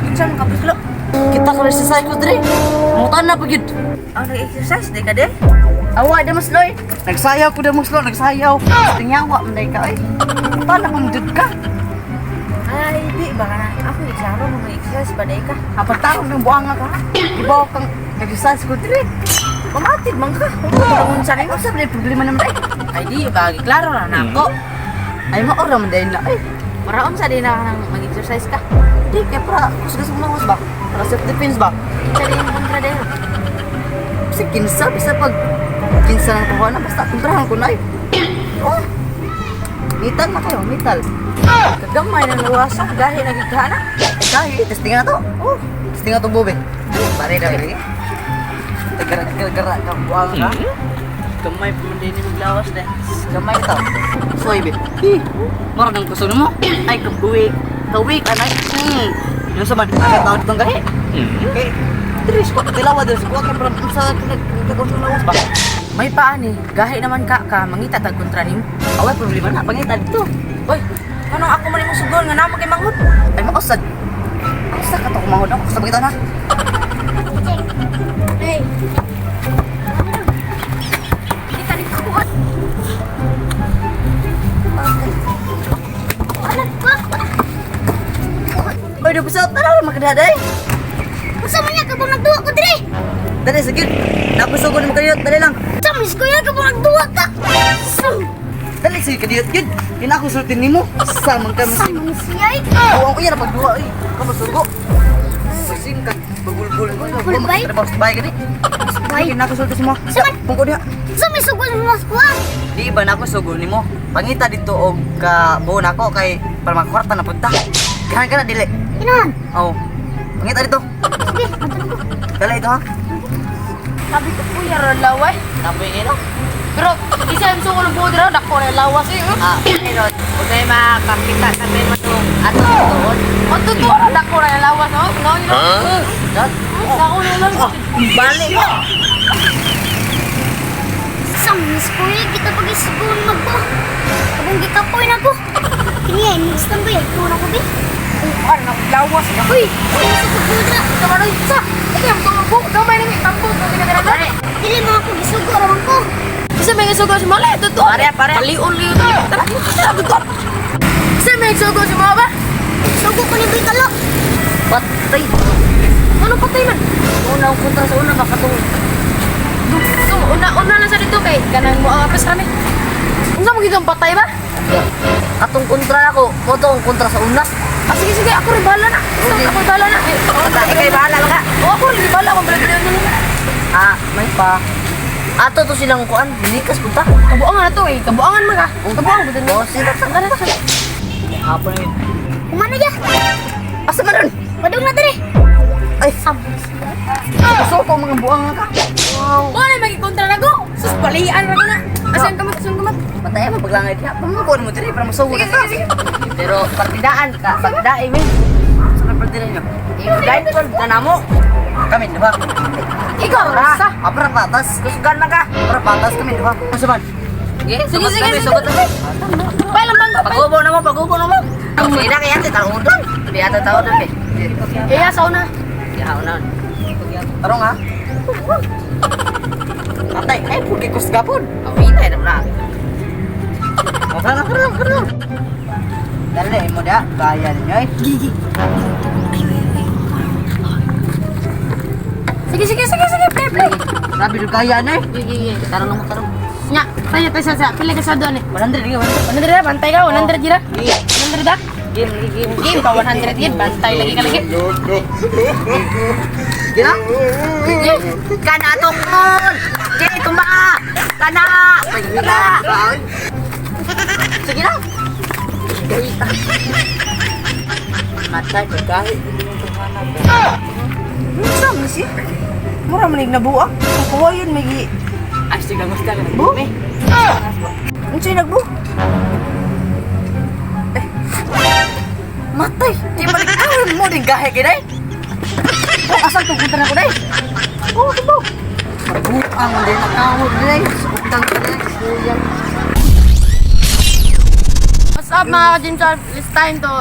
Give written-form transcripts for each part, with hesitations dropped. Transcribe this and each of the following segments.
Unsa man ka biklo? Kita ka exercise ko dre. Mutan na pagid. Ang nag-exercise di ka de? Awa da mas loy. Nagsayaw ko da mas loy, nagsayaw. Tingyawa man day ka oy. Mutan na kung jud ka. Ay, di ba ka na? Ako iklaro mo mag-exercise ba di ka? Apat taon ng buanga ka. Ibaw kang exercise ko dre. Pamatid man ka. Kung unsa Ay, nimo? unsa ba day problema naman day? Ay di ba giklaro na nako. Ay maora man day na ay. Para unsa di na nang mag-exercise ka? Di kay para kusgas mo ba? Para self defense ba? Unsa di yung kontra de? Kasi kinsa bisa pag kinsa ng tuwa na basta kontrahan ko na ay. Oh. Metal na kayo, metal. Kagamay ng lawasa gahi na gid ka na. Ay, testing na to. Oh, testing na to, Bobe. Pare na rin. Tagara-gara ka, buang ka. Gamay pa man din ni maglawas de. Gamay to. Soy, be. Hi. Mara ng kusog mo. Ay, kabuwi. Kawik, anay. Yung sa man, ang tawag itong gahi. Okay. Tris, ko tilawa din. Kuha kay parang sa nagkagawin sa lawas ba? May paani, gahi naman ka ka mangita tag kontra nimo. Away, problema na. Pangita dito. Oy, anong ako man imong sugon nga namo kay manghod? Ay, mausad. Ang sa kato kumahod ako. Sa pagkita na. Hey. Kita ni ko. Oy, di pa tara, makadaday. Unsa man niya ka bang nagduwa ko dire? Dali, sige. Napasugod mo kayo. Dali lang. Sa man kuya ka bang nagduwa ka? Sam, Dali, sige, kadiyot yun. Yun ako sultin nimo. Samang ka sa man siya eh. Buwang ko yan, pagduwa eh. Kamasugo. Masin ka. Bagulgul. Bagulgul ba? Trabaho sa bahay gani. Bay. Sige, nako sulti mo. Saman. Pungko diha. Sa may sugod mo mas kuha. Di ba nako sugo nimo? Pangita dito og ka buo nako kay para makakwarta na punta. Gahan ka na dili. Inahan. Oh. Pangita dito. Sige, adto ko. Dali ito ha. Sabi ko kuya ro laway. Kapoy ino. Pero isa yung suko ng buo dira dako na lawas eh. Ah, ino. Usay makakita sa may matong ato tuon. O totoo ra dako na lawas oh. No, no. Dot. Dako na lang. Bali mo. Sa man kuya kita pag isugon magbo. Kabong gikapoy na ko. Kini ay ni standby ay ko na ko bi. Ano na lawas na. Uy, uy sa pagbuda. Kamanoy sa. Ikaw ang tumbo, gamay na tambo ko kinadara. Dili mga ko gisugo ra man ko. Isa may sugo si Mole, totoo. Pare, pare. Palion liyo to. Tara, tara, totoo. Isa may sugo si mga ba? Sugo ko ni Boy Kalo. Patay. Ano patay man? Una ang kontra sa una makatong. So, una-una lang sa dito kay kanang mo ang apes kami. Unsa mo gitong patay ba? Atong kontra nako, mo to ang kontra sa una. Ah, sige, sige, ako rin bahala na. Sige, ako rin bahala na. Eh, Basta ikay bahala lang ka. Oh, ako rin bahala akong balik na. Ah, may pa. Ato to silang kuan, binikas punta. Kabuangan na to eh. Kabuangan man ka. Kabuangan ba Oh, sila sa Tara, tara. Hapon na yun. Kumano ya? Asa man ron? Padung na dire. Ay, Sa man siya. gusto ko mga buang ka. Wow. Wala magikontra na ko. Sus balian ra ko na. Asan kamot, asan kamot? Patay mo paglangay diha. Pamukuan mo diri para masugo Sige, na ka. sige, sige. Pero partidaan ka, pagdae mi. Sa may partida niyo? I-blindfold na namo. Kami duha. Ikaw ra. Apra patas. Kusugan man ka. Apra patas kami duha. Asa man? Sige, Sige, sige, kami, sige. sugot kami. Pailang bangko. Pagubo na mo, pagubo na mo. Sige na kaya ate, taon doon. Di ata tao doon eh. Iya, sa una. Ya, una. Tarong ha. Patay, ay pugi kus gapon. Awinay na na. Oh, tara, tara, tara. Dali mo da, kaya ninyo eh. Sige, sige, sige, sige. Play, play. Grabe do kaya na eh. Sige, sige. Tarong na mo, tarong. Nya, tayo tayo sa pila ka sa doon eh. 100 ringgit, 100. 100 na, bantay ka, 100 gira. Game, 100 da. game, game. Game pa 100 gid, bantay lagi ka lagi. Gina? Kana tungkol! Gini, tumba! Kana! Pagila! Sige na! Gahita. Matay, pagkahi. Unsa man siya? Mura man nabuang. Ang kawayon may gi Ay, sige, gusto ka. Bu? Unsay nagbu? Eh. Matay! Di balik kawin mo din gahe kinay! Oh, asal to punta na ko day? Oh, tubo. Mabuang din na kawin day. Utang ko day. Kuyang. up, mga ka-James Arp? It's time to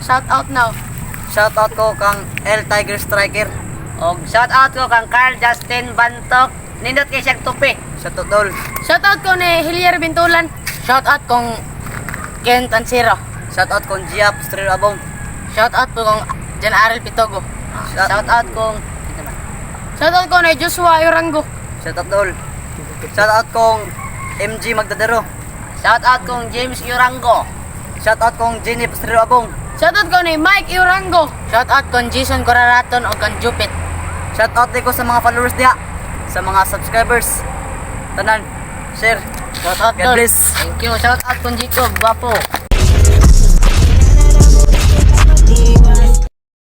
shout out now. Shout out ko kang El Tiger Striker. Og shout out ko kang Carl Justin Bantok. Nindot kay siyang tupi. Shout out, tol. Shout out ko ni Hilier Bintulan. Shout out kong Ken Tansiro. Shout out kong Gia Postrero Abong. Shout out po kong Jan Arel Pitogo. Shout out kong Shout out ko ni Joshua Orango. Shout out, tol. Shout out kong MG Magdadero. Shout out kong James Urango. Shout out kong Jenny Postrero Abong. Shout out ko ni Mike Orango. Shout out kong Jason Coraraton o kang Jupit. Shout out ko sa mga followers diha, sa mga subscribers. Tanan, share. Shout out God tol. bless. Thank you. Shout out kong Jacob Gwapo.